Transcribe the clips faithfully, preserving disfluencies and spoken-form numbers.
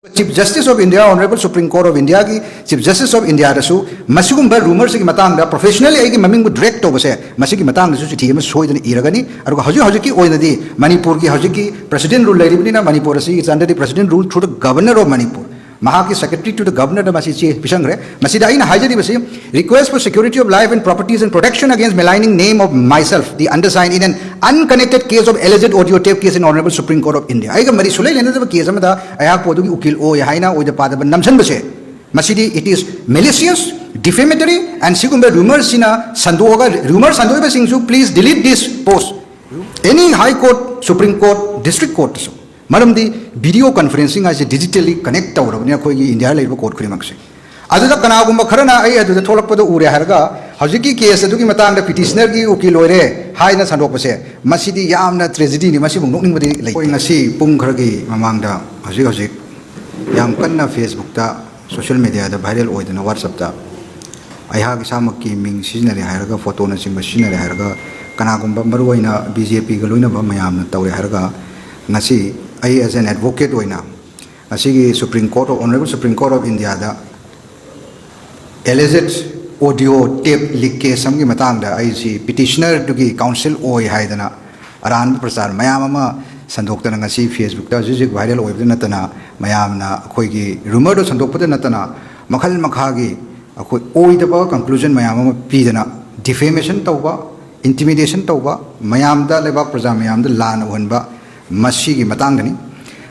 Chief Justice of India, Honorable Supreme Court of Indiaꯒꯤ Chief Justice of Indiaꯗꯁꯨ ꯃꯁꯤꯒꯨꯝꯕ ꯔꯨꯃꯔꯁꯤꯒꯤ ꯃꯇꯥꯡꯗ, professionally ꯑꯩꯒꯤ ꯃꯃꯤꯡꯕꯨ drag ꯇꯧꯕꯁꯦ, ꯃꯁꯤꯒꯤ ꯃꯇꯥꯡꯗꯁꯨ ꯆꯤꯊꯤ ꯑꯃ ꯁꯣꯏꯗꯅ ꯏꯔꯒꯅꯤ꯫ ꯑꯗꯨꯒ ꯍꯧꯖꯤꯛ ꯍꯧꯖꯤꯛꯀꯤ ꯑꯣꯏꯅꯗꯤ ꯃꯅꯤꯄꯨꯔꯒꯤ ꯍꯧꯖꯤꯛꯀꯤ President Rule ꯂꯩꯔꯤꯕꯅꯤꯅ, ꯃꯅꯤꯄꯨꯔ ꯑꯁꯤꯒꯤ ꯆꯥꯟꯗꯗꯤ President Rule through the Governor of Manipur, ꯃꯍꯥꯛꯀꯤ Secretary to the Governorꯗ ꯃꯁꯤ ꯆꯦ ꯄꯤꯁꯟꯈ꯭ꯔꯦ꯫ ꯃꯁꯤꯗ ꯑꯩꯅ ꯍꯥꯏꯖꯔꯤꯕꯁꯤ, "Request for security of life and properties and protection against maligning name of myself, the undersigned, in an unconnected case of alleged audio tape case in Honorable Supreme Court of India." ꯑꯩꯒ ꯃꯔꯤ ꯁꯨꯂꯩ ꯂꯩꯅꯗꯕ case ꯑꯃꯗ ꯑꯩꯍꯥꯛꯄꯨ ꯑꯗꯨꯒꯤ ꯎꯀꯤꯜ ꯑꯣꯏ ꯍꯥꯏꯅ ꯑꯣꯏꯗ ꯄꯥꯗꯕ ꯅꯝꯁꯤꯟꯕꯁꯦ, ꯃꯁꯤꯗꯤ it is malicious, defamatory, and ꯁꯤꯒꯨꯝꯕ ꯔꯨꯃꯔꯁꯤꯅ ꯁꯟꯗꯣꯛꯑꯒ, ꯔꯨꯃꯔ ꯁꯟꯗꯣꯛꯏꯕꯁꯤꯡꯁꯨ, please delete this post. Any High Court, Supreme Court, District Courtꯇꯁꯨ꯫ ꯃꯔꯝꯗꯤ video conferencing ꯍꯥꯏꯁꯦ digitally connect ꯇꯧꯔꯕꯅꯤ ꯑꯩꯈꯣꯏꯒꯤ ꯏꯟꯗꯤꯌꯥꯗ ꯂꯩꯔꯤꯕ court ꯈꯨꯗꯤꯡꯃꯛꯁꯦ꯫ ꯑꯗꯨꯗ ꯀꯅꯥꯒꯨꯝꯕ ꯈꯔꯅ ꯑꯩ ꯑꯗꯨꯗ ꯊꯣꯛꯂꯛꯄꯗ ꯎꯔꯦ ꯍꯥꯏꯔꯒ ꯍꯧꯖꯤꯛꯀꯤ case ꯑꯗꯨꯒꯤ ꯃꯇꯥꯡꯗ petitionerꯒꯤ ꯎꯀꯤꯜ ꯑꯣꯏꯔꯦ ꯍꯥꯏꯅ ꯁꯟꯗꯣꯛꯄꯁꯦ, ꯃꯁꯤꯗꯤ ꯌꯥꯝꯅ tragedyꯅꯤ꯫ ꯃꯁꯤꯕꯨ ꯅꯣꯛꯅꯤꯡꯕꯗꯤ ꯂꯩ꯫ ꯑꯩꯈꯣꯏ ꯉꯁꯤ ꯄꯨꯡ ꯈꯔꯒꯤ ꯃꯃꯥꯡꯗ ꯍꯧꯖꯤꯛ ꯍꯧꯖꯤꯛ ꯌꯥꯝ ꯀꯟꯅ Facebookꯇ, social mediaꯗ viral ꯑꯣꯏꯗꯅ WhatsAppꯇ ꯑꯩꯍꯥꯛ ꯏꯁꯥꯃꯛꯀꯤ ꯃꯤꯡ ꯁꯤꯖꯤꯟꯅꯔꯦ ꯍꯥꯏꯔꯒ, photoꯅꯆꯤꯡꯕ ꯁꯤꯖꯤꯟꯅꯔꯦ ꯍꯥꯏꯔꯒ, ꯀꯅꯥꯒꯨꯝꯕ ꯃꯔꯨꯑꯣꯏꯅ BJPꯒ ꯂꯣꯏꯅꯕ ꯃꯌꯥꯝꯅ ꯇꯧꯔꯦ ꯍꯥꯏꯔꯒ, ꯉꯁꯤ ꯑꯩ as an advocate ꯑꯣꯏꯅ ꯉꯁꯤꯒꯤ Supreme Court of, Honorable Supreme Court of Indiaꯗ alleged audio tape leak case ꯑꯃꯒꯤ ꯃꯇꯥꯡꯗ ꯑꯩꯁꯤ petitionerꯗꯨꯒꯤ counsel ꯑꯣꯏ ꯍꯥꯏꯗꯅ ꯑꯔꯥꯟꯕ ꯄ꯭ꯔꯆꯥꯔ ꯃꯌꯥꯝ ꯑꯃ ꯁꯟꯗꯣꯛꯇꯅ ꯉꯁꯤ Facebookꯇ ꯍꯧꯖꯤꯛ ꯍꯧꯖꯤꯛ viral ꯑꯣꯏꯕꯗ ꯅꯠꯇꯅ, ꯃꯌꯥꯝꯅ ꯑꯩꯈꯣꯏꯒꯤ ꯔꯨꯃꯔꯗꯣ ꯁꯟꯗꯣꯛꯄꯗ ꯅꯠꯇꯅ ꯃꯈꯜ ꯃꯈꯥꯒꯤ ꯑꯩꯈꯣꯏ ꯑꯣꯏꯗꯕ conclusion ꯃꯌꯥꯝ ꯑꯃ ꯄꯤꯗꯅ defamation ꯇꯧꯕ, intimidation ꯇꯧꯕ, ꯃꯌꯥꯝꯗ, ꯂꯩꯕꯥꯛ ꯄ꯭ꯔꯖꯥ ꯃꯌꯥꯝꯗ ꯂꯥꯟꯅ ꯎꯍꯟꯕ, ꯃꯁꯤꯒꯤ ꯃꯇꯥꯡꯗꯅꯤ꯫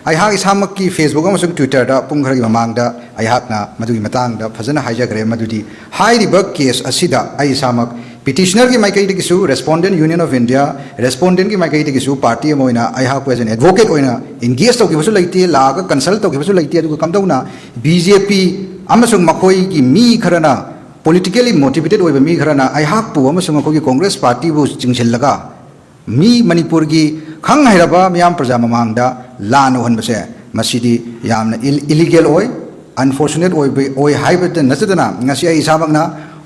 ꯑꯩꯍꯥꯛ ꯏꯁꯥꯃꯛꯀꯤ Facebook ꯑꯃꯁꯨꯡ Twitterꯗ ꯄꯨꯡ ꯈꯔꯒꯤ ꯃꯃꯥꯡꯗ ꯑꯩꯍꯥꯛꯅ ꯃꯗꯨꯒꯤ ꯃꯇꯥꯡꯗ ꯐꯖꯅ ꯍꯥꯏꯖꯈ꯭ꯔꯦ, ꯃꯗꯨꯗꯤ ꯍꯥꯏꯔꯤꯕ case ꯑꯁꯤꯗ ꯑꯩ ꯏꯁꯥꯃꯛ petitionerꯒꯤ ꯃꯥꯏꯀꯩꯗꯒꯤꯁꯨ, Respondent Union of India, respondentꯀꯤ ꯃꯥꯏꯀꯩꯗꯒꯤꯁꯨ party ꯑꯃ ꯑꯣꯏꯅ ꯑꯩꯍꯥꯛꯄꯨ as an advocate ꯑꯣꯏꯅ engage ꯇꯧꯈꯤꯕꯁꯨ ꯂꯩꯇꯦ, ꯂꯥꯛꯑꯒ consult ꯇꯧꯈꯤꯕꯁꯨ ꯂꯩꯇꯦ꯫ ꯑꯗꯨꯒ ꯀꯝꯗꯧꯅ BJP ꯑꯃꯁꯨꯡ ꯃꯈꯣꯏꯒꯤ ꯃꯤ ꯈꯔꯅ, politically motivated ꯑꯣꯏꯕ ꯃꯤ ꯈꯔꯅ ꯑꯩꯍꯥꯛꯄꯨ ꯑꯃꯁꯨꯡ ꯑꯩꯈꯣꯏꯒꯤ Congress partyꯕꯨ ꯆꯤꯡꯁꯤꯜꯂꯒ ꯃꯤ ꯃꯅꯤꯄꯨꯔꯒꯤ ꯈꯪ ꯍꯩꯔꯕ ꯃꯤꯌꯥꯝ ꯄ꯭ꯔꯖꯥ ꯃꯃꯥꯡꯗ ꯂꯥꯟꯅ ꯎꯍꯟꯕꯁꯦ, ꯃꯁꯤꯗꯤ ꯌꯥꯝꯅ ꯏꯜ-, illegal ꯑꯣꯏ, unfortunate ꯑꯣꯏꯕ, ꯑꯣꯏ ꯍꯥꯏꯕꯇ ꯅꯠꯇꯗꯅ, ꯉꯁꯤ ꯑꯩ ꯏꯁꯥꯃꯛꯅ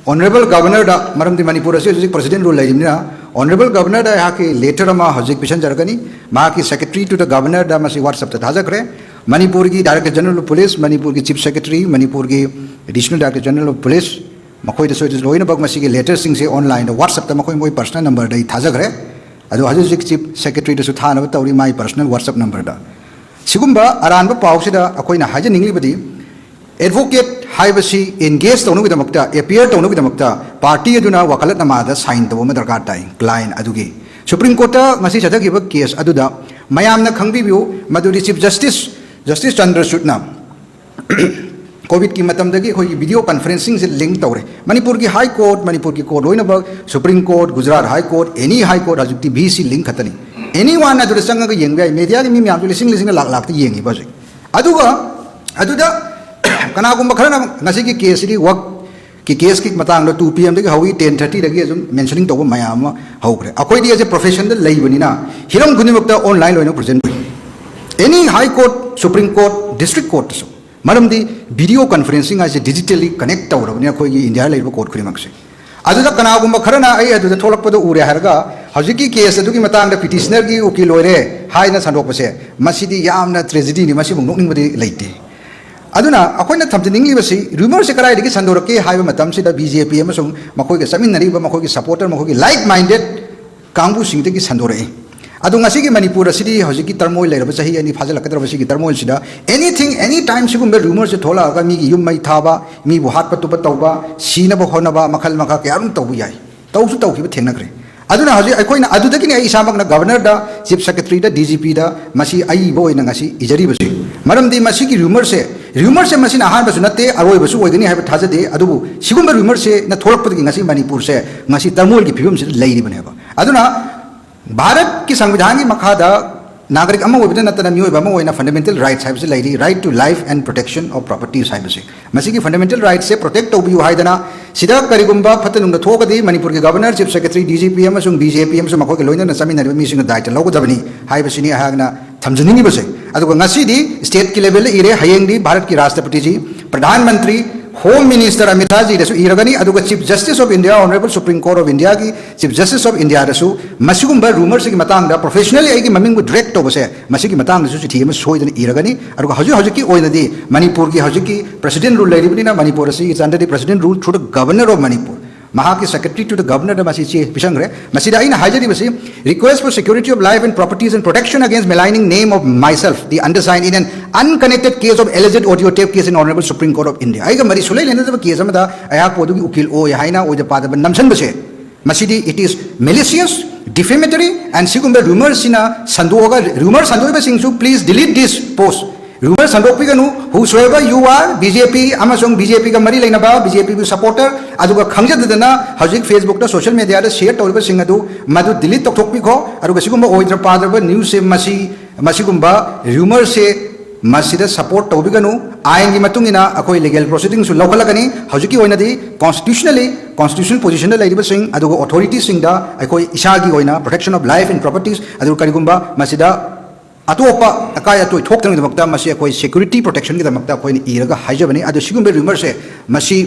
Honorable Governorꯗ, ꯃꯔꯝꯗꯤ ꯃꯅꯤꯄꯨꯔ ꯑꯁꯤ ꯍꯧꯖꯤꯛ President Rule ꯂꯩꯔꯤꯕꯅꯤꯅ, Honorable Governorꯗ ꯑꯩꯍꯥꯛꯀꯤ letter ꯑꯃ ꯍꯧꯖꯤꯛ ꯄꯤꯁꯟꯖꯔꯛꯀꯅꯤ꯫ ꯃꯍꯥꯛꯀꯤ Secretary to the Governorꯗ ꯃꯁꯤ WhatsAppꯇ ꯊꯥꯖꯈ꯭ꯔꯦ꯫ ꯃꯅꯤꯄꯨꯔꯒꯤ Director General of Police, ꯃꯅꯤꯄꯨꯔꯒꯤ Chief Secretary, ꯃꯅꯤꯄꯨꯔꯒꯤ Additional Director General of Police, ꯃꯈꯣꯏꯗꯁꯨ ꯂꯣꯏꯅꯃꯛ ꯃꯁꯤꯒꯤ ꯂꯦꯇꯔꯁꯤꯡꯁꯦ ꯑꯣꯟꯂꯥꯏꯟꯗ WhatsApp-ꯇ ꯃꯈꯣꯏ ꯃꯣꯏ ꯄꯔꯁꯅꯦꯜ ꯅꯝꯕꯔꯗ ꯑꯩ ꯊꯥꯖꯈ꯭ꯔꯦ꯫ ꯑꯗꯣ ꯍꯧꯖꯤꯛ ꯍꯧꯖꯤꯛ ꯆꯤꯐ ꯁꯦꯀ꯭ꯔꯦꯇꯔꯤꯗꯁꯨ ꯊꯥꯅꯕ ꯇꯧꯔꯤ ꯃꯥꯒꯤ ꯄꯔꯁꯅꯦꯜ WhatsApp ꯅꯝꯕꯔꯗ꯫ ꯁꯤꯒꯨꯝꯕ ꯑꯔꯥꯟꯕ ꯄꯥꯎꯁꯤꯗ ꯑꯩꯈꯣꯏꯅ ꯍꯥꯏꯖꯅꯤꯡꯂꯤꯕꯗꯤ, ꯑꯦꯗꯚꯣꯀꯦꯠ ꯍꯥꯏꯕꯁꯤ ꯑꯦꯟꯒꯦꯖ ꯇꯧꯅꯕꯒꯤꯗꯃꯛꯇ, ꯑꯦꯄꯤꯌꯔ ꯇꯧꯅꯕꯒꯤꯗꯃꯛꯇ ꯄꯥꯔꯇꯤ ꯑꯗꯨꯅ ꯋꯥꯀꯜꯂꯠꯅꯃꯥꯗ ꯁꯥꯏꯟ ꯇꯧꯕ ꯑꯃ ꯗꯔꯀꯥꯔ ꯇꯥꯏ, ꯀ꯭ꯂꯥꯏꯟ ꯑꯗꯨꯒꯤ꯫ ꯁꯨꯄ꯭ꯔꯤꯝ ꯀꯣꯔꯠꯇ ꯉꯁꯤ ꯆꯠꯊꯈꯤꯕ ꯀꯦꯁ ꯑꯗꯨꯗ ꯃꯌꯥꯝꯅ ꯈꯪꯕꯤꯌꯨ ꯃꯗꯨꯗꯤ ꯆꯤꯐ ꯖꯁꯇꯤꯁ, ꯖꯁꯇꯤꯁ ꯆꯟꯗ꯭ꯔꯆꯨꯗꯅ ꯀꯣꯚꯤꯗꯀꯤ ꯃꯇꯝꯗꯒꯤ ꯑꯩꯈꯣꯏꯒꯤ ꯚꯤꯗꯤꯑꯣ ꯀꯟꯐꯔꯦꯟꯁꯤꯡꯁꯦ ꯂꯤꯡ ꯇꯧꯔꯦ꯫ ꯃꯅꯤꯄꯨꯔꯒꯤ ꯍꯥꯏ ꯀꯣꯔꯠ, ꯃꯅꯤꯄꯨꯔꯒꯤ ꯀꯣꯔꯠ ꯂꯣꯏꯅꯃꯛ, supreme court, Gujarat high court, any high court, ꯍꯧꯖꯤꯛꯇꯤ ꯚꯤꯁꯤ ꯂꯤꯡ ꯈꯛꯇꯅꯤ꯫ ꯑꯦꯅꯤ ꯋꯥꯟ ꯑꯗꯨꯗ ꯆꯪꯉꯒ ꯌꯦꯡꯕ ꯌꯥꯏ꯫ ꯃꯦꯗꯤꯌꯥꯒꯤ ꯃꯤ ꯃꯌꯥꯝꯁꯨ ꯂꯤꯁꯤꯡ ꯂꯤꯁꯤꯡꯗ, ꯂꯥꯛ ꯂꯥꯛꯇ ꯌꯦꯡꯉꯤꯕ ꯍꯧꯖꯤꯛ꯫ ꯑꯗꯨꯒ ꯑꯗꯨꯗ ꯀꯅꯥꯒꯨꯝꯕ ꯈꯔꯅ ꯉꯁꯤꯒꯤ ꯀꯦꯁꯁꯤꯗꯤ ꯋꯥꯛꯀꯤ ꯀꯦꯁꯀꯤ ꯃꯇꯥꯡꯗ two PM-ꯗꯒꯤ ꯍꯧꯏ, ten thirty-ꯗꯒꯤ ꯑꯗꯨꯝ ꯃꯦꯟꯁꯅꯤꯡ ꯇꯧꯕ ꯃꯌꯥꯝ ꯑꯃ ꯍꯧꯈ꯭ꯔꯦ꯫ ꯑꯩꯈꯣꯏꯗꯤ ꯑꯦꯁ ꯑꯦ ꯄ꯭ꯔꯣꯐꯦꯁꯟꯗ ꯂꯩꯕꯅꯤꯅ ꯍꯤꯔꯝ ꯈꯨꯗꯤꯡꯃꯛꯇ ꯑꯣꯟꯂꯥꯏꯟ ꯂꯣꯏꯅ ꯄ꯭ꯔꯖꯦꯟ ꯑꯣꯏ꯫ Any high court, supreme court, district ꯀꯣꯔꯠꯇꯁꯨ꯫ ꯃꯔꯝꯗꯤ ꯚꯤꯗꯤꯑꯣ ꯀꯟꯐꯔꯦꯟꯁꯤꯡ ꯍꯥꯏꯁꯦ ꯗꯤꯖꯤꯇꯦꯜꯂꯤ ꯀꯅꯦꯛ ꯇꯧꯔꯕꯅꯤ ꯑꯩꯈꯣꯏꯒꯤ ꯏꯟꯗꯤꯌꯥꯗ ꯂꯩꯔꯤꯕ ꯀꯣꯔꯠ ꯈꯨꯗꯤꯡꯃꯛꯁꯦ꯫ ꯑꯗꯨꯗ ꯀꯅꯥꯒꯨꯝꯕ ꯈꯔꯅ ꯑꯩ ꯑꯗꯨꯗ ꯊꯣꯛꯂꯛꯄꯗ ꯎꯔꯦ ꯍꯥꯏꯔꯒ, ꯍꯧꯖꯤꯛꯀꯤ ꯀꯦꯁ ꯑꯗꯨꯒꯤ ꯃꯇꯥꯡꯗ ꯄꯤꯇꯤꯁꯅꯔꯒꯤ ꯎꯀꯤꯜ ꯑꯣꯏꯔꯦ ꯍꯥꯏꯅ ꯁꯟꯗꯣꯛꯄꯁꯦ, ꯃꯁꯤꯗꯤ ꯌꯥꯝꯅ ꯇ꯭ꯔꯦꯖꯤꯗꯤꯅꯤ, ꯃꯁꯤꯕꯨ ꯅꯣꯛꯅꯤꯡꯕꯗꯤ ꯂꯩꯇꯦ꯫ ꯑꯗꯨꯅ ꯑꯩꯈꯣꯏꯅ ꯊꯝꯖꯅꯤꯡꯂꯤꯕꯁꯤ, ꯔꯨꯃꯔꯁꯦ ꯀꯗꯥꯏꯗꯒꯤ ꯁꯟꯗꯣꯔꯛꯀꯦ ꯍꯥꯏꯕ ꯃꯇꯝꯁꯤꯗ, ꯕꯤ ꯖꯦ ꯄꯤ ꯑꯃꯁꯨꯡ ꯃꯈꯣꯏꯒ ꯆꯠꯃꯤꯟꯅꯔꯤꯕ ꯃꯈꯣꯏꯒꯤ ꯁꯄꯣꯔꯇꯔ, ꯃꯈꯣꯏꯒꯤ ꯂꯥꯏꯛ ꯃꯥꯏꯟꯗꯦꯠ ꯀꯥꯡꯕꯨꯁꯤꯡꯗꯒꯤ ꯁꯟꯗꯣꯔꯛꯏ꯫ ꯑꯗꯣ ꯉꯁꯤꯒꯤ ꯃꯅꯤꯄꯨꯔ ꯑꯁꯤꯗꯤ ꯍꯧꯖꯤꯛꯀꯤ ꯇꯔꯃꯣꯏꯜ ꯂꯩꯔꯕ ꯆꯍꯤ ꯑꯅꯤ ꯐꯥꯖꯤꯜꯂꯛꯀꯗꯧꯔꯕ ꯁꯤꯒꯤ ꯇꯔꯃꯣꯏꯜꯁꯤꯗ, anything, any time ꯁꯤꯒꯨꯝꯕ ꯔꯨꯃꯔꯁꯦ ꯊꯣꯛꯂꯛꯑꯒ ꯃꯤꯒꯤ ꯌꯨꯝ ꯃꯩ ꯊꯥꯕ, ꯃꯤꯕꯨ ꯍꯥꯠꯄ ꯇꯨꯞꯄ ꯇꯧꯕ, ꯁꯤꯅꯕ ꯍꯣꯠꯅꯕ, ꯃꯈꯜ ꯃꯈꯥ ꯀꯌꯥ ꯑꯗꯨꯝ ꯇꯧꯕ ꯌꯥꯏ꯫ ꯇꯧꯁꯨ ꯇꯧꯈꯤꯕ ꯊꯦꯡꯅꯈ꯭ꯔꯦ꯫ ꯑꯗꯨꯅ ꯍꯧꯖꯤꯛ ꯑꯩꯈꯣꯏꯅ, ꯑꯗꯨꯗꯒꯤꯅꯤ ꯑꯩ ꯏꯁꯥꯃꯛꯅ ꯒꯕꯔꯅꯔꯗ, ꯆꯤꯐ ꯁꯦꯀ꯭ꯔꯦꯇꯔꯤꯗ, ꯗꯤ ꯖꯤ ꯄꯤꯗ ꯃꯁꯤ ꯑꯏꯕ ꯑꯣꯏꯅ ꯉꯁꯤ ꯏꯖꯔꯤꯕꯁꯤ꯫ ꯃꯔꯝꯗꯤ ꯃꯁꯤꯒꯤ ꯔꯨꯃꯔꯁꯦ, ꯔꯨꯃꯔꯁꯦ ꯃꯁꯤꯅ ꯑꯍꯥꯟꯕꯁꯨ ꯅꯠꯇꯦ, ꯑꯔꯣꯏꯕꯁꯨ ꯑꯣꯏꯒꯅꯤ ꯍꯥꯏꯕ ꯊꯥꯖꯗꯦ꯫ ꯑꯗꯨꯕꯨ ꯁꯤꯒꯨꯝꯕ ꯔꯨꯃꯔꯁꯦꯅ ꯊꯣꯛꯂꯛꯄꯗꯒꯤ ꯉꯁꯤ ꯃꯅꯤꯄꯨꯔꯁꯦ ꯉꯁꯤ ꯇꯔꯃꯣꯏꯜꯒꯤ ꯐꯤꯕꯝꯁꯤꯗ ꯂꯩꯔꯤꯕꯅꯦꯕ꯫ ꯑꯗꯨꯅ ꯚꯥꯔꯠꯀꯤ ꯁꯪꯕꯤꯙꯥꯟꯒꯤ ꯃꯈꯥꯗ ꯅꯥꯒꯔꯤꯛ ꯑꯃ ꯑꯣꯏꯕꯗ ꯅꯠꯇꯅ ꯃꯤꯑꯣꯏꯕ ꯑꯃ ꯑꯣꯏꯅ ꯐꯟꯗꯥꯃꯦꯟꯇꯦꯜ ꯔꯥꯏꯠꯁ ꯍꯥꯏꯕꯁꯤ ꯂꯩꯔꯤ, right to life and protection of properties ꯍꯥꯏꯕꯁꯤ꯫ ꯃꯁꯤꯒꯤ ꯐꯟꯗꯥꯃꯦꯟꯇꯦꯜ ꯔꯥꯏꯠꯁꯦ ꯄ꯭ꯔꯣꯇꯦꯛ ꯇꯧꯕꯤꯌꯨ ꯍꯥꯏꯗꯅ, ꯁꯤꯗ ꯀꯔꯤꯒꯨꯝꯕ ꯐꯠꯇ ꯅꯨꯡꯗ ꯊꯣꯛꯑꯒꯗꯤ ꯃꯅꯤꯄꯨꯔꯒꯤ governor, chief secretary, D G P ꯑꯃꯁꯨꯡ ꯕꯤ ꯖꯦ ꯄꯤ ꯑꯃꯁꯨꯡ ꯃꯈꯣꯏꯒ ꯂꯣꯏꯅꯅ ꯆꯠꯃꯤꯟꯅꯔꯤꯕ ꯃꯤꯁꯤꯡꯅ ꯗꯥꯏꯇ ꯂꯧꯒꯗꯕꯅꯤ ꯍꯥꯏꯕꯁꯤꯅꯤ ꯑꯩꯍꯥꯛꯅ ꯊꯝꯖꯅꯤꯡꯉꯤꯕꯁꯦ꯫ ꯑꯗꯨꯒ ꯉꯁꯤꯗꯤ ꯁ꯭ꯇꯦꯠꯀꯤ ꯂꯦꯚꯦꯜꯗ ꯏꯔꯦ, ꯍꯌꯦꯡꯗꯤ ꯚꯥꯔꯠꯀꯤ ꯔꯥꯁꯇ꯭ꯔꯄꯇꯤꯖꯤ, Pradhan Mantri, Home Minister Amit Shahꯖꯤꯗꯁꯨ ꯏꯔꯒꯅꯤ, ꯑꯗꯨꯒ Chief Justice of India, Honorable Supreme Court of Indiaꯒꯤ Chief Justice of Indiaꯗꯁꯨ ꯃꯁꯤꯒꯨꯝꯕ rumourꯁꯤꯒꯤ ꯃꯇꯥꯡꯗ, professionally ꯑꯩꯒꯤ ꯃꯃꯤꯡꯕꯨ drag ꯇꯧꯕꯁꯦ, ꯃꯁꯤꯒꯤ ꯃꯇꯥꯡꯗꯁꯨ ꯆꯤꯊꯤ ꯑꯃ ꯁꯣꯏꯗꯅ ꯏꯔꯒꯅꯤ꯫ ꯑꯗꯨꯒ ꯍꯧꯖꯤꯛ ꯍꯧꯖꯤꯛꯀꯤ ꯑꯣꯏꯅꯗꯤ ꯃꯅꯤꯄꯨꯔꯒꯤ ꯍꯧꯖꯤꯛꯀꯤ President Rule ꯂꯩꯔꯤꯕꯅꯤꯅ, ꯃꯅꯤꯄꯨꯔ ꯑꯁꯤꯒꯤ ꯆꯥꯟꯗꯗꯤ President Rule through the Governor of Manipur, ꯃꯍꯥꯛꯀꯤ Secretary to the Governorꯗ ꯃꯁꯤ ꯆꯦ ꯄꯤꯁꯟꯈ꯭ꯔꯦ꯫ ꯃꯁꯤꯗ ꯑꯩꯅ ꯍꯥꯏꯖꯔꯤꯕꯁꯤ, "Request for security of life and properties and protection against maligning name of myself, the undersigned, in an unconnected case of alleged audio tape case in Honorable Supreme Court of India." ꯑꯩꯒ ꯃꯔꯤ ꯁꯨꯡꯂꯩ ꯂꯩꯅꯗꯕ case ꯑꯃꯗ ꯑꯩꯍꯥꯛꯄꯨ ꯑꯗꯨꯒꯤ ꯎꯀꯤꯜ ꯑꯣꯏ ꯍꯥꯏꯅ ꯑꯣꯏꯗ ꯄꯥꯗꯕ ꯅꯝꯁꯤꯟꯕꯁꯦ, ꯃꯁꯤꯗꯤ it is malicious, defamatory, and ꯁꯤꯒꯨꯝꯕ rumourꯁꯤꯅ ꯁꯟꯗꯣꯛꯑꯒ, rumour ꯁꯟꯗꯣꯛꯏꯕꯁꯤꯡꯁꯨ, please delete this post. Rumour ꯁꯟꯗꯣꯛꯄꯤꯒꯅꯨ꯫ Whosoever you are, BJP ꯑꯃꯁꯨꯡ BJPꯒ ꯃꯔꯤ ꯂꯩꯅꯕ, BJPꯕꯨ supporter, ꯑꯗꯨꯒ ꯈꯪꯖꯗꯗꯅ ꯍꯧꯖꯤꯛ Facebookꯇ, social mediaꯗ share ꯇꯧꯔꯤꯕꯁꯤꯡ ꯑꯗꯨ ꯃꯗꯨ delete ꯇꯧꯊꯣꯛꯄꯤꯈꯣ꯫ ꯑꯗꯨꯒ ꯁꯤꯒꯨꯝꯕ ꯑꯣꯏꯗ꯭ꯔ ꯄꯥꯗ꯭ꯔꯕ newsꯁꯦ, ꯃꯁꯤ, ꯃꯁꯤꯒꯨꯝꯕ rumourꯁꯦ ꯃꯁꯤꯗ support ꯇꯧꯕꯤꯒꯅꯨ꯫ ꯑꯥꯏꯟꯒꯤ ꯃꯇꯨꯡ ꯏꯟꯅ ꯑꯩꯈꯣꯏ legal proceedingꯁꯨ ꯂꯧꯈꯠꯂꯒꯅꯤ꯫ ꯍꯧꯖꯤꯛꯀꯤ ꯑꯣꯏꯅꯗꯤ constitutionally, constitutional positionꯗ ꯂꯩꯔꯤꯕꯁꯤꯡ, ꯑꯗꯨꯒ authorityꯁꯤꯡꯗ ꯑꯩꯈꯣꯏ ꯏꯁꯥꯒꯤ ꯑꯣꯏꯅ protection of life and properties, ꯑꯗꯨꯒ ꯀꯔꯤꯒꯨꯝꯕ ꯃꯁꯤꯗ ꯑꯇꯣꯞꯄ ꯑꯀꯥꯏ ꯑꯇꯣꯏ ꯊꯣꯛꯇꯅꯕꯒꯤꯗꯃꯛꯇ ꯃꯁꯤ ꯑꯩꯈꯣꯏ security protectionꯒꯤꯗꯃꯛꯇ ꯑꯩꯈꯣꯏꯅ ꯏꯔꯒ ꯍꯥꯏꯖꯕꯅꯤ꯫ ꯑꯗꯨ ꯁꯤꯒꯨꯝꯕ rumourꯁꯦ, ꯃꯁꯤ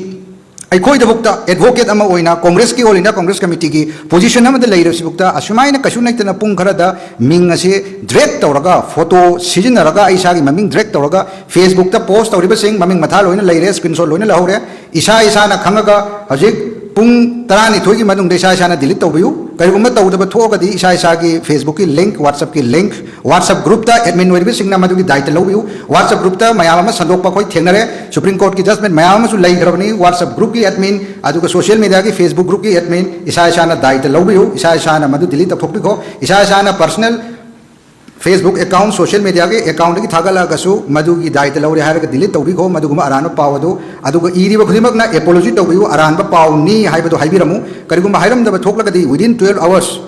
ꯑꯩꯈꯣꯏꯗꯃꯛꯇ advocate ꯑꯃ ꯑꯣꯏꯅ, Congressꯀꯤ, All India Congress Committeeꯒꯤ position ꯑꯃꯗ ꯂꯩꯔꯤꯕꯁꯤꯕꯨꯛꯇ, ꯑꯁꯨꯃꯥꯏꯅ ꯀꯩꯁꯨ ꯂꯩꯇꯅ ꯄꯨꯡ ꯈꯔꯗ ꯃꯤꯡ ꯑꯁꯤ drag ꯇꯧꯔꯒ, photo ꯁꯤꯖꯤꯟꯅꯔꯒ, ꯑꯩ ꯏꯁꯥꯒꯤ ꯃꯃꯤꯡ drag ꯇꯧꯔꯒ Facebookꯇ post ꯇꯧꯔꯤꯕꯁꯤꯡ, ꯃꯃꯤꯡ ꯃꯊꯥ ꯂꯣꯏꯅ ꯂꯩꯔꯦ, screenshot ꯂꯣꯏꯅ ꯂꯧꯍꯧꯔꯦ꯫ ꯏꯁꯥ ꯏꯁꯥꯅ ꯈꯪꯉꯒ ꯍꯧꯖꯤꯛ ꯄꯨꯡ ꯇꯔꯥꯅꯤꯊꯣꯏꯒꯤ ꯃꯅꯨꯡꯗ ꯏꯁꯥ ꯏꯁꯥꯅ delete ꯇꯧꯕꯤꯌꯨ꯫ ꯀꯔꯤꯒꯨꯝꯕ ꯇꯧꯗꯕ ꯊꯣꯛꯑꯒꯗꯤ ꯏꯁꯥ ꯏꯁꯥꯒꯤ Facebookꯀꯤ link, WhatsAppꯀꯤ link, WhatsApp groupꯇ admin ꯑꯣꯏꯔꯤꯕꯁꯤꯡꯅ ꯃꯗꯨꯒꯤ ꯗꯥꯏꯇ ꯂꯧꯕꯤꯌꯨ꯫ WhatsApp groupꯇ ꯃꯌꯥꯝ ꯑꯃ ꯁꯟꯗꯣꯛꯄ ꯑꯩꯈꯣꯏ ꯊꯦꯡꯅꯔꯦ꯫ Supreme Courtꯀꯤ judgment ꯃꯌꯥꯝ ꯑꯃꯁꯨ ꯂꯩꯈ꯭ꯔꯕꯅꯤ꯫ WhatsApp groupꯀꯤ admin, ꯑꯗꯨꯒ social mediaꯒꯤ, Facebookꯀꯤ groupꯀꯤ admin, ꯏꯁꯥ ꯏꯁꯥꯅ ꯗꯥꯏꯇ ꯂꯧꯕꯤꯌꯨ꯫ ꯏꯁꯥ ꯏꯁꯥꯅ ꯃꯗꯨ delete ꯇꯧꯊꯣꯛꯄꯤꯈꯣ꯫ ꯏꯁꯥ ꯏꯁꯥꯅ personal Facebook account, social mediaꯒꯤ accountꯗꯒꯤ ꯊꯥꯒꯠꯂꯛꯑꯒꯁꯨ ꯃꯗꯨꯒꯤ ꯗꯥꯏꯇ ꯂꯧꯔꯦ ꯍꯥꯏꯔꯒ delete ꯇꯧꯕꯤꯈꯣ꯫ ꯃꯗꯨꯒꯨꯝꯕ ꯑꯔꯥꯟꯕ ꯄꯥꯎ ꯑꯗꯨ, ꯑꯗꯨꯒ ꯏꯔꯤꯕ ꯈꯨꯗꯤꯡꯃꯛꯅ apology ꯇꯧꯕꯤꯌꯨ, ꯑꯔꯥꯟꯕ ꯄꯥꯎꯅꯤ ꯍꯥꯏꯕꯗꯨ ꯍꯥꯏꯕꯤꯔꯝꯃꯨ꯫ ꯀꯔꯤꯒꯨꯝꯕ ꯍꯥꯏꯔꯝꯗꯕ ꯊꯣꯛꯂꯒꯗꯤ within twelve hours,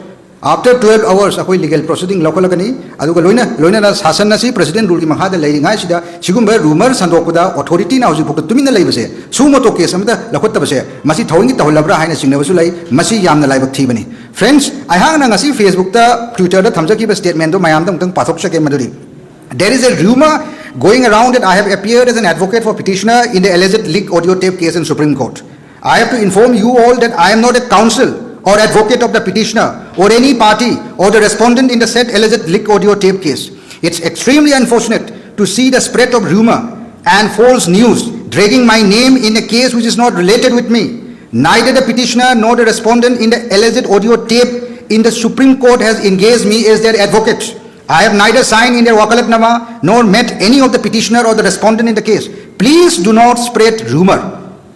after twelve hours ꯑꯩꯈꯣꯏ legal proceeding ꯂꯧꯈꯠꯂꯒꯅꯤ꯫ ꯑꯗꯨꯒ ꯂꯣꯏꯅ, ꯂꯣꯏꯅꯅ ꯁꯥꯁꯟ ꯑꯁꯤ President Ruleꯒꯤ ꯃꯈꯥꯗ ꯂꯩꯔꯤꯉꯩꯁꯤꯗ ꯁꯤꯒꯨꯝꯕ rumour ꯁꯟꯗꯣꯛꯄꯗ authorityꯅ ꯍꯧꯖꯤꯛ ꯐꯥꯎꯗ ꯇꯨꯃꯤꯟꯅ ꯂꯩꯕꯁꯦ, suo motu case ꯑꯃꯠꯇ ꯂꯧꯈꯠꯇꯕꯁꯦ, ꯃꯁꯤ ꯊꯑꯣꯏꯒꯤ ꯇꯧꯍꯜꯂꯕ꯭ꯔꯥ ꯍꯥꯏꯅ ꯆꯤꯡꯅꯕꯁꯨ ꯂꯩ꯫ ꯃꯁꯤ ꯌꯥꯝꯅ ꯂꯥꯏꯕꯛ ꯊꯤꯕꯅꯤ꯫ Friends, ꯑꯩꯍꯥꯛꯅ ꯉꯁꯤ Facebookꯇ, Twitterꯗ ꯊꯝꯖꯈꯤꯕ statementꯗꯣ ꯃꯌꯥꯝꯗ ꯑꯃꯨꯛꯇꯪ ꯄꯥꯊꯣꯛꯆꯒꯦ꯫ ꯃꯗꯨꯗꯤ, "There is a rumour going around that I have appeared as an advocate for petitioner in the alleged leaked audio tape case in Supreme Court. I have to inform you all that I am not a counsel or advocate of the petitioner or any party or the respondent in the said alleged leaked audio tape case. It's extremely unfortunate to see the spread of rumor and false news dragging my name in a case which is not related with me. Neither the petitioner nor the respondent in the alleged audio tape in the Supreme Court has engaged me as their advocate. I have neither signed in their wakalatnama nor met any of the petitioner or the respondent in the case. Please do not spread rumor.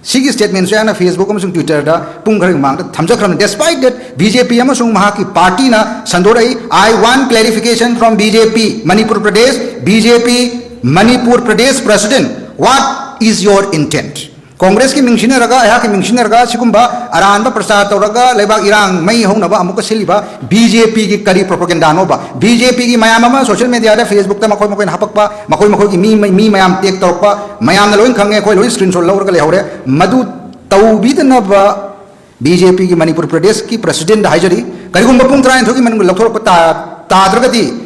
ꯁꯤꯒꯤ statement ꯁꯦ ꯑꯩꯅ Facebook ꯑꯃꯁꯨꯡ Twitter ꯗ ꯄꯨꯡ ꯈꯔꯒꯤ ꯃꯃꯥꯡꯗ ꯊꯝꯖꯈ꯭ꯔꯕꯅꯤ꯫ Despite that, BJP ꯑꯃꯁꯨꯡ ꯃꯍꯥꯛꯀꯤ party ꯅ ꯁꯟꯗꯣꯔꯛꯏ꯫ I want clarification from BJP Manipur Pradesh, BJP Manipur Pradesh President, what is your intent? ꯀꯣꯡꯒ꯭ꯔꯦꯁꯀꯤ ꯃꯤꯡ ꯁꯤꯖꯤꯟꯅꯔꯒ, ꯑꯩꯍꯥꯛꯀꯤ ꯃꯤꯡ ꯁꯤꯖꯤꯟꯅꯔꯒ ꯁꯤꯒꯨꯝꯕ ꯑꯔꯥꯟꯕ ꯄ꯭ꯔꯆꯥꯔ ꯇꯧꯔꯒ ꯂꯩꯕꯥꯛ ꯏꯔꯥꯡ ꯃꯩ ꯍꯧꯅꯕ ꯑꯃꯨꯛꯀ ꯁꯤꯜꯂꯤꯕ BJP ꯒꯤ ꯀꯔꯤ propaganda ꯅꯣꯕ? BJP ꯒꯤ ꯃꯌꯥꯝ ꯑꯃ social media ꯗ, Facebook ꯇ ꯃꯈꯣꯏ ꯃꯈꯣꯏꯅ ꯍꯥꯄꯛꯄ, ꯃꯈꯣꯏ ꯃꯈꯣꯏꯒꯤ ꯃꯤ, ꯃꯤ ꯃꯌꯥꯝ tag ꯇꯧꯔꯛꯄ, ꯃꯌꯥꯝꯅ ꯂꯣꯏ ꯈꯪꯉꯦ, ꯑꯩꯈꯣꯏ ꯂꯣꯏ screenshot ꯂꯧꯔꯒ ꯂꯩꯍꯧꯔꯦ꯫ ꯃꯗꯨ ꯇꯧꯕꯤꯗꯅꯕ BJP ꯒꯤ Manipur Pradesh ꯀꯤ President ꯗ ꯍꯥꯏꯖꯔꯤ꯫ ꯀꯔꯤꯒꯨꯝꯕ ꯄꯨꯡ ꯇꯔꯥꯅꯤꯊꯣꯏꯒꯤ ꯃꯅꯨꯡꯗ ꯂꯧꯊꯣꯔꯛꯄ ꯇꯥ-, ꯇꯥꯗ꯭ꯔꯒꯗꯤ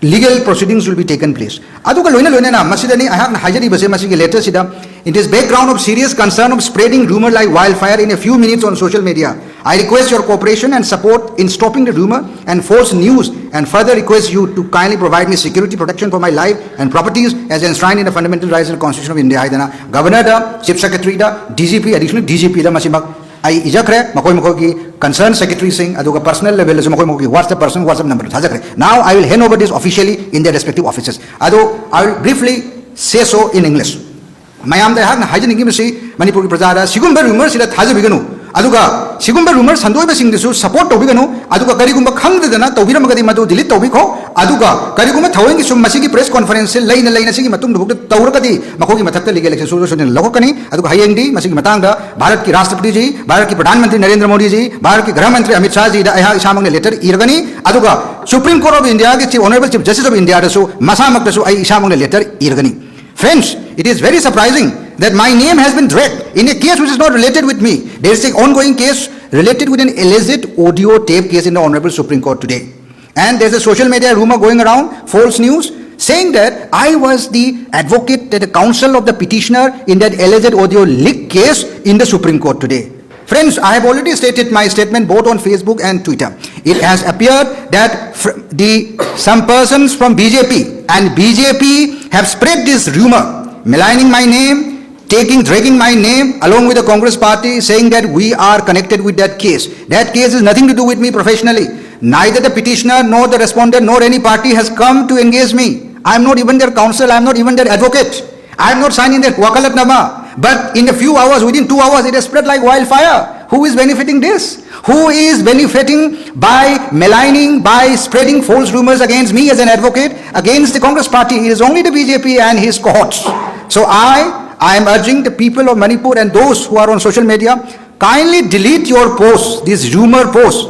legal proceedings will be taken place. ꯑꯗꯨꯒ ꯂꯣꯏꯅ ꯂꯣꯏꯅꯅ ꯃꯁꯤꯗꯅꯤ ꯑꯩꯍꯥꯛꯅ ꯍꯥꯏꯖꯔꯤꯕꯁꯦ ꯃꯁꯤꯒꯤ letter ꯁꯤꯗ, in this background of serious concern of spreading rumor like wildfire in a few minutes on social media, I request your cooperation and support in stopping the rumor and false news, and further request you to kindly provide me security protection for my life and properties as enshrined in the fundamental rights and constitution of India ꯍꯥꯏꯗꯅ Governor ꯗ, Chief Secretary ꯗ, DGP, Additional DGP ꯗ ꯃꯁꯤꯃꯛ ꯑꯩ ꯏꯖꯈ꯭ꯔꯦ꯫ ꯃꯈꯣꯏ ꯃꯈꯣꯏꯒꯤ concerned secretary ꯁꯤꯡ ꯑꯗꯨꯒ personal level ꯗꯁꯨ ꯃꯈꯣꯏ ꯃꯈꯣꯏꯒꯤ WhatsApp, personal WhatsApp number ꯊꯥꯖꯈ꯭ꯔꯦ꯫ Now I will hand over this officially in their respective offices. ꯑꯗꯣ I will briefly say so in English. ꯃꯌꯥꯝꯗ ꯑꯩꯍꯥꯛꯅ ꯍꯥꯏꯖꯅꯤꯡꯉꯤꯕꯁꯤ, ꯃꯅꯤꯄꯨꯔꯒꯤ ꯄ꯭ꯔꯖꯥꯗ ꯁꯤꯒꯨꯝꯕ rumor ꯁꯤꯗ ꯊꯥꯖꯕꯤꯒꯅꯨ, ꯑꯗꯨꯒ ꯁꯤꯒꯨꯝꯕ rumor ꯁꯟꯗꯣꯛꯏꯕꯁꯤꯡꯗꯨꯁꯨ support ꯇꯧꯕꯤꯒꯅꯨ, ꯑꯗꯨꯒ ꯀꯔꯤꯒꯨꯝꯕ ꯈꯪꯗꯗꯅ ꯇꯧꯕꯤꯔꯝꯃꯒꯗꯤ ꯃꯗꯨ delete ꯇꯧꯕꯤꯈꯣ, ꯑꯗꯨꯒ ꯀꯔꯤꯒꯨꯝꯕ ꯊꯑꯣꯏꯒꯤ ꯁꯨꯝ ꯃꯁꯤꯒꯤ press conference ꯁꯦ ꯂꯩꯅ ꯂꯩꯅ ꯁꯤꯒꯤ ꯃꯇꯨꯡꯗꯐꯥꯎꯗ ꯇꯧꯔꯒꯗꯤ ꯃꯈꯣꯏꯒꯤ ꯃꯊꯛꯇ legal action ꯁꯣꯏꯗꯅ ꯂꯧꯈꯠꯀꯅꯤ꯫ ꯑꯗꯨꯒ ꯍꯌꯦꯡꯗꯤ ꯃꯁꯤꯒꯤ ꯃꯇꯥꯡꯗ ꯚꯥꯔꯠꯀꯤ ꯔꯥꯁꯇ꯭ꯔꯄꯇꯤꯖꯤ, ꯚꯥꯔꯠꯀꯤ ꯄ꯭ꯔꯙꯥꯟ ꯃꯟꯇ꯭ꯔꯤ ꯅꯔꯦꯟꯗ꯭ꯔ ꯃꯣꯗꯤꯖꯤ, ꯚꯥꯔꯠꯀꯤ ꯒ꯭ꯔꯍ ꯃꯟꯇ꯭ꯔꯤ ꯑꯃꯤꯠ ꯁꯥꯍꯖꯤꯗ ꯑꯩꯍꯥꯛ ꯏꯁꯥꯃꯛꯅ letter ꯏꯔꯒꯅꯤ, ꯑꯗꯨꯒ Supreme Court of India ꯒꯤ Chief, Honorable Chief Justice of India ꯗꯁꯨ ꯃꯁꯥꯃꯛꯇꯁꯨ ꯑꯩ ꯏꯁꯥꯃꯛꯅ letter ꯏꯔꯒꯅꯤ꯫ Friends, it is very surprising that my name has been dragged in a case which is not related with me. There is an ongoing case related with an alleged audio tape case in the Honorable Supreme Court today. And there's a social media rumor going around, false news, saying that I was the advocate that the counsel of the petitioner in that alleged audio leak case in the Supreme Court today. Friends, I have already stated my statement both on Facebook and Twitter. It has appeared that fr- the some persons from B J P and B J P have spread this rumor, maligning my name, taking, dragging my name along with the Congress party, saying that we are connected with that case. That case is nothing to do with me professionally. Neither the petitioner nor the respondent nor any party has come to engage me. I am not even their counsel, I am not even their advocate. I am not signing their wakalatnama. But in a few hours, within two hours, it has spread like wildfire. Who is benefiting this? Who is benefiting by maligning, by spreading false rumors against me as an advocate, against the Congress party? It is only the B J P and his cohorts. So I, I am urging the people of Manipur and those who are on social media, kindly delete your posts, these rumor posts,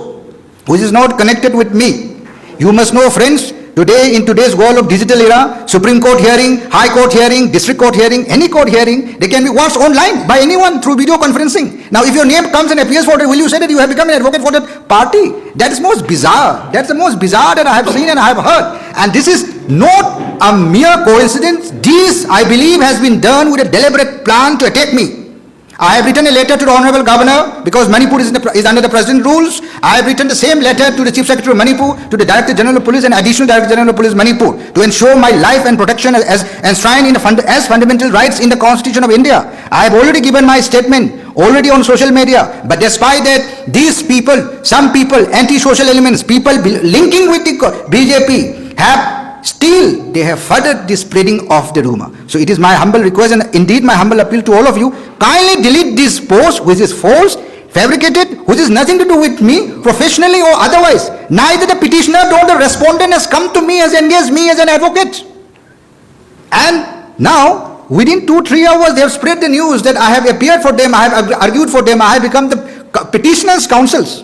which is not connected with me. You must know, friends, today, in today's world of digital era, Supreme Court hearing, High Court hearing, District Court hearing, any court hearing, they can be watched online by anyone through video conferencing. Now, if your name comes and appears for it, will you say that you have become an advocate for that party? That is most bizarre. That's the most bizarre that I have seen and I have heard. And this is not a mere coincidence. This, I believe, has been done with a deliberate plan to attack me. I have written a letter to the Honorable Governor because Manipur is, in the, is under the present rules. I have written the same letter to the Chief Secretary of Manipur, to the Director General of Police and Additional Director General of Police Manipur to ensure my life and protection as enshrined in the fund, as fundamental rights in the Constitution of India. I have already given my statement already on social media. But despite that, these people, some people, anti-social elements, people be- linking with the co- B J P, have still they have furthered the spreading of the rumor. So it is my humble request and indeed my humble appeal to all of you: kindly delete this post, which is false, fabricated, which is nothing to do with me, professionally or otherwise. Neither the petitioner nor the respondent has come to me, has engaged me as an advocate. And now, within two, three hours, they have spread the news that I have appeared for them, I have arg- argued for them, I have become the co- petitioner's counsels.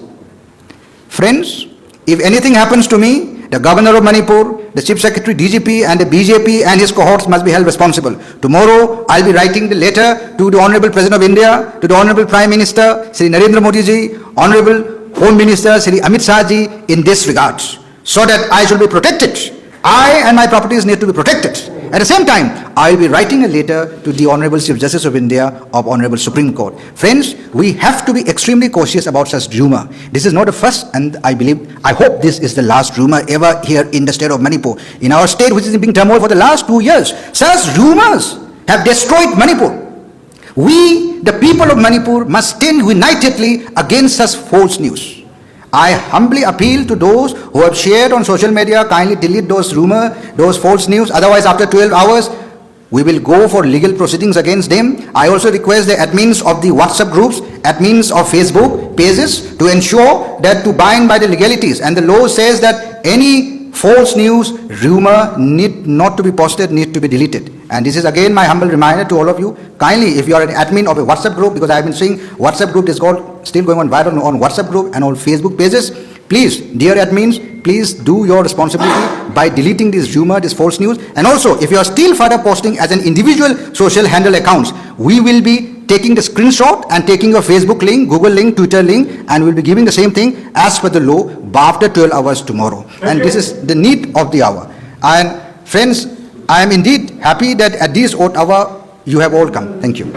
Friends, if anything happens to me, the governor of Manipur, the chief secretary, D G P, and the B J P and his cohorts must be held responsible. Tomorrow, I'll be writing the letter to the Honorable President of India, to the Honorable Prime Minister, Shri Narendra Modi ji, Honorable Home Minister, Shri Amit Shah ji, in this regard, so that I should be protected. I and my properties need to be protected. At the same time, I will be writing a letter to the Honorable Chief Justice of India of Honorable Supreme Court. Friends, we have to be extremely cautious about such rumor. This is not the first, and I believe, I hope this is the last rumor ever here in the state of Manipur. In our state, which is in turmoil for the last two years, such rumors have destroyed Manipur. We, the people of Manipur, must stand unitedly against such false news. I humbly appeal to those who have shared on social media, kindly delete those rumor, those false news. Otherwise, after twelve hours, we will go for legal proceedings against them. I also request the admins of the WhatsApp groups, admins of Facebook pages to ensure that to bind by the legalities. And the law says that any false news, rumor need not to be posted, need to be deleted. And this is again my humble reminder to all of you. Kindly, if you are an admin of a WhatsApp group, because I've been seeing WhatsApp group is called, still going on viral on WhatsApp group and on Facebook pages, please, dear admins, please do your responsibility by deleting this rumor, this false news. And also, if you are still further posting as an individual social handle accounts, we will be taking the screenshot and taking your Facebook link, Google link, Twitter link, and we'll be giving the same thing as per the law after twelve hours tomorrow. And this is the need of the hour. And friends, I am indeed happy that at this odd hour you have all come. Thank you.